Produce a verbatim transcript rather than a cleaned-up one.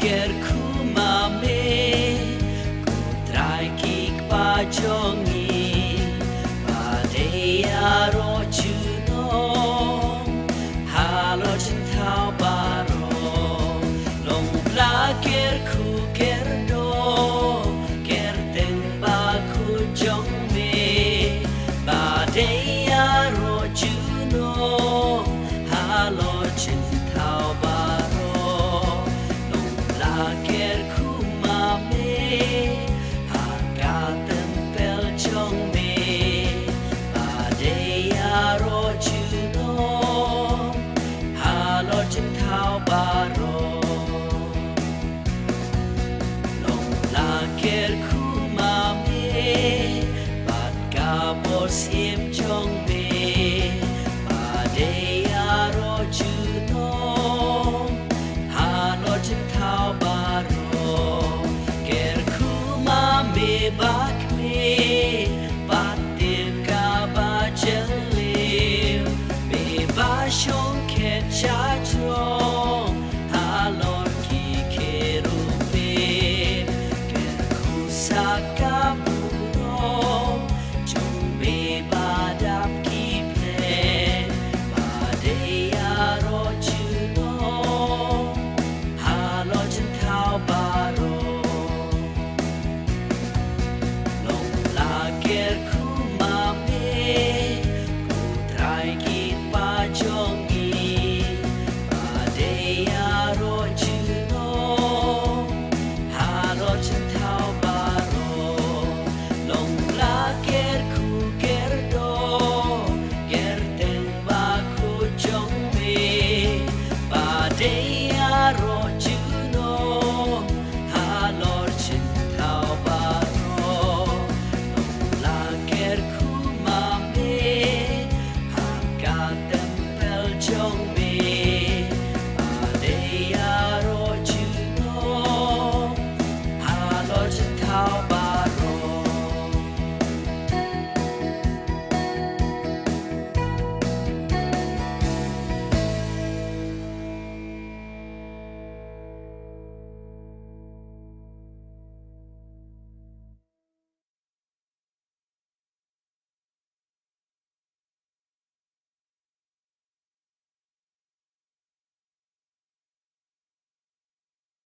Kyrkhu ma me, ko Trai ki kpa jong ngi, ba dei ïaroh junom halor jingthaw baroh. Long la kyrkhu kyrdoh kyrteng bakhuid jong me, ba dei ïaroh junom halor jingthaw baroh. Long la kyrkhu ma me ha ka templ jong me, ba dei ïaroh junom halor jingthaw baroh. Long la kyrkhu ma me bad ka bor syiem jong me, ba dei ïaroh junom halor jingthaw baroh. Kyrkhu ma me ba khmih bad tip kaba jylliew, me ba shong khet sha jrong halor ki kherubim. Kyrkhu sa ka burom jong me ba dap ki pyrthei, ba dei ïaroh junom halor jingthaw baroh. Long la kyrkhu ma me, ko Trai ki kpa jong ngi, ba dei